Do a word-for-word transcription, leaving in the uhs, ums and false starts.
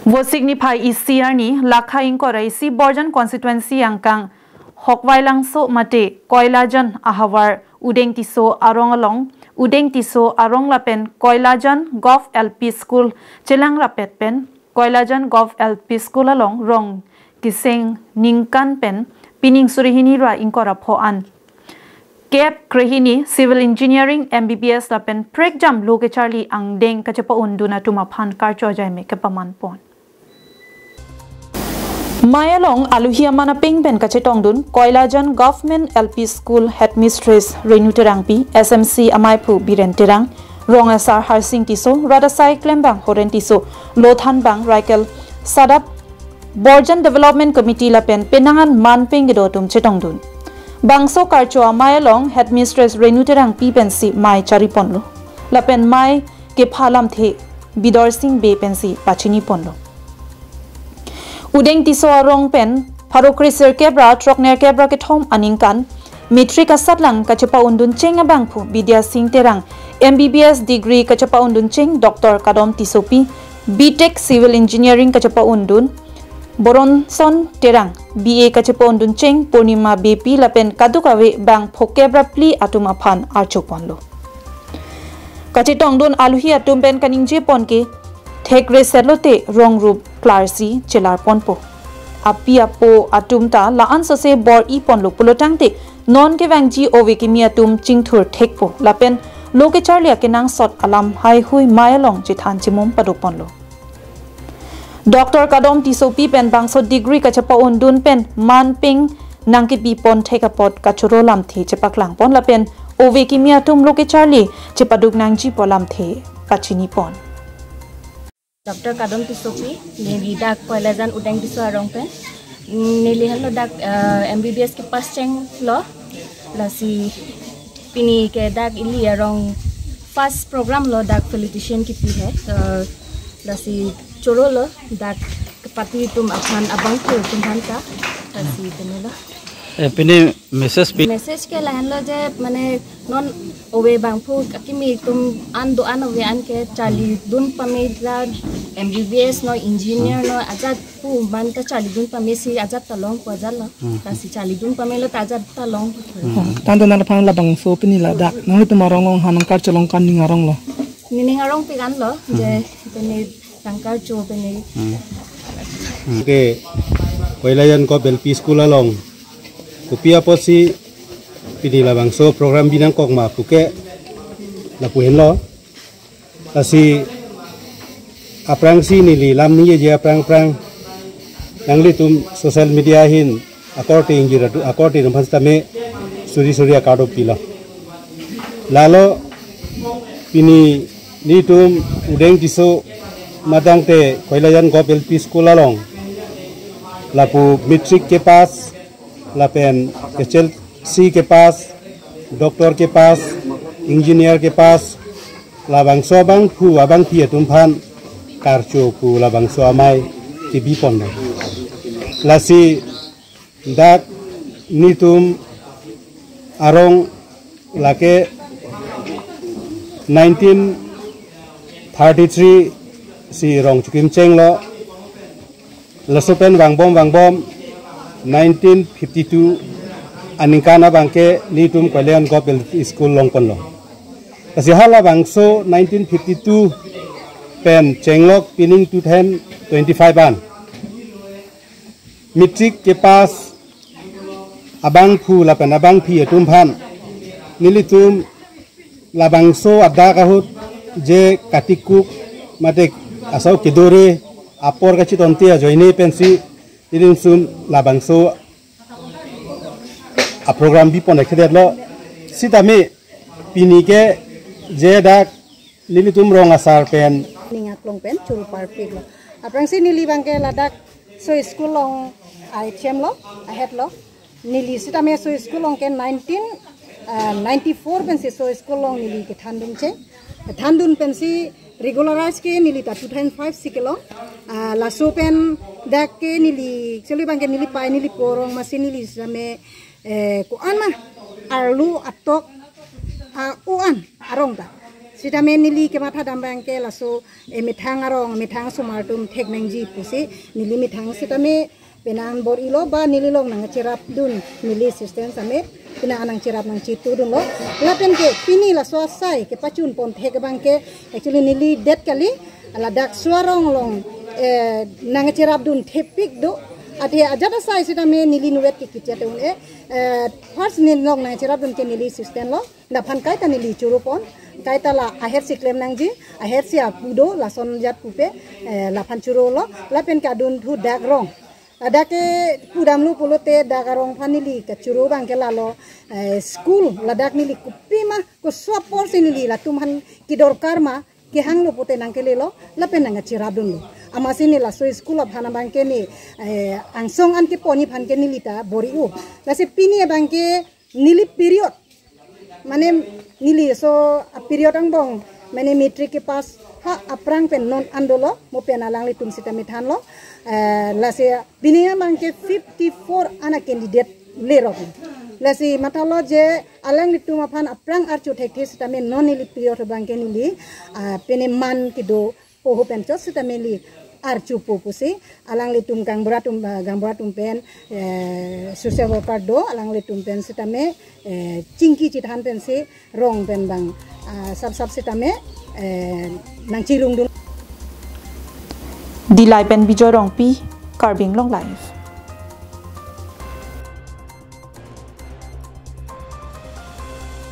Vosik niphai isi arni, lakha ingkoi ra isi Borjan constituency angkang Hokwailangso mate Koilajan ahavar Udeng Tisso arong along, Udeng Tisso arong lapen Koilajan Govt L P School chelang rapet pen, Koilajan Govt L P School along rong keseng ningkan pen pining suri hini ra ingkoi ra pho an kep krehini Civil Engineering, M B B S lapen prekjam lo kecharli angdeng kachepa-undun atum aphan karcho ajaime kepaman pon. Mai along aluhi aman apeng pen kachetongdun Koilajan Government L P School Headmistress Renu Terangpi, S M C amaiphu Biren Terang, rong asar Harsing Tisso, rat asai klembang Horen Tisso, lothanbang Raikel Sadap, Borjan Development Committee lapen penang an man peng kedo atum chetongdun. Bangso karcho amai along Headmistress Renu Terangpi pensi mai chari ponlo. Lapen mai kepha lamthe Bidor Sing Bey pensi pachini ponlo. Udeng Tisso arong pen pharo kre sirkep ra throknerkep ra kethom aningkan Matric asatlang kachepa-undun cheng abangphu Bidya Sing Terang, M B B S degree kachepa-undun cheng Doctor Kadom Tissopi, B Tech Civil Engineering kachepa-undun Boronson Terang, B A kachepa-undun cheng Purnima Beypi lapen kadokave bang phokep ra phli atum aphan archo ponlo. Kachetongdun aluhi atum pen kaningje pon ke thekre setlote rong rup klarsi chelar ponpo. Api apo atum ta la-an sose bor-i ponlo pulotangte non kevangji ove kimi atum chingthur thekpo lapen lo kecharli akenangsot alam haihui mai along chethan chimum pado ponlo. Doctor Kadom Tissopi pen bangso degree kachepa-undun pen man peng nangkepi pon thek apot kachoro lamthe chepaklang pon lapen ove kimi atum lo kecharli chepaduk nangji pu alamthe pachini pon. Doctor Kadom Tissopi, neli dak Koilajan Udeng Tisso arong pen. Neli henlo dak, eh, M B B S kepass chenglo. Lasi pini ke dak ili arong first program lo, dak felicitation kipi he. Eh, lasi chorolo dak kepati atum aphan, abangphu atum aphan ta. Lasi penelo. Eh, pini message pi? Message ke lahenlo je, mane, non ove bangphu akimi atum an do-an ove an ke charlidun pame ra, M B B S no, engineer no, ajat pu man ta charlidun pamesi ajat ta longpo, ajat lo. Hmm. Lasi charlidun pamelo ta ajat ta longpo. Hmm. Tangte nangphan labangso pini ladak nanglitum arong along ha nangkarcholong kan ning aronglo? Nening arong pik anlo, je pini nangkarcho pini. Hmm. Ke Koilajan Govt L P School along kopi apotsi pini labangso program binangkok ma puke lapu henlo. Lasi aphrangsi neli lam ningjeji aphrang aphrang nanglitum social media ahin akorte ingjir adu akorte atum aphan sitame suri suri akardom pilo. Lalo pini nelitum Udeng Tisso matangte Koilajan Govt L P School along lapu matric kepass lapen H L C kepass, doctor kepass, engineer kepass, labangso abangphu abangphi atum aphan karcho pu labangso amai kebi pon. Lasi dak nelitum arong lake nineteen thirty-three si rong chokim chenglo. Laso pen vangbom vangbom nineteen fifty-two aningkan abangke nelitum Koilajan Govt L P School long ponlo. Lasi halabangso nineteen fifty-two pen chenglok pining two thousand twenty-five an matric kepass abangphu lapen abangphi atum aphan nelitum labangso adak ahut je katikuk mate asau kedore apor kachitonte ajoine pensi nelitum labangso aprogram bipon ekhedetlo. Sitame pini ke je dak nelitum rong asar pen ning aklong pen churu parpiklo. Aphrangsi neli abangke ladak so school along ai chemlo, ahetlo. Neli sitame so school along ke nineteen, ah, ninety-four pensi so school along neli kethandun cheng. Kethandun pensi regularize ke neli ta two thousand five si kelong. Ah, laso pen dak ke neli, actually abangke neli pai neli po arong masi neli sitame, eh, ko-an ma arlo atok, ah, o-an arong ta. Sitame neli kematha dam abangke laso, eh, methang arong, methang asomar atum thek nangji pusi, neli methang sitame penang bor-ilo ba neli along nangcherapdun, neli assistant sitame, pina nangcherap nangchetudunlo. Lapen ke pini laso asai kepachun pon thek abangke, actually neli det kali, ladak so arong along, eh, nangcherapdun thepik do, athe ajat asai sitame neli inutvet ke kichet un-e, eh, first neli along nangcherapdun ke neli assistant lo, laphan kaita neli choro pon, kaita la ahersi klem nangji, ahersi apu do, lason jat pupe, eh, laphan chorolo, lapen ke adunthu dak arong. Ladak ke pudamlo pulote dak arong aphan neli kachoro abangke lalo, eh, school, ladak neli kopima, koso aporsi neli latum aphan kedorkar ma, kehanglo pute nangkelelo, lapen nangcherapdunlo. Amatsi neli laso school aphan abangke neli, eh, angsong an keponji aphan ke neli ta bor-i-o. Lasi pini abangke neli period, mane neli so a period angbong, mane matric kepass ha aphrang pen non an dolo, mo pen alanglitum sitame thanlo. Eh, lasi pini abangke fifty-four an a candidate lerok. Lasi mathalo je alanglitum aphan aphrang archo thekthe sitame non neli period abangke neli, ah, pini man kedo poho pen chot sitame neli archopo pusi, alanglitum gaonbura atum, ah, gaonbura atum pen, eh, social worker do, alanglitum pen sitame, eh, chingki chethan pensi rong pen bang, ah, sapsap sitame, eh, nangchirungdun. Dillai pen Bijoy Rongpi, Karbi Anglong Live.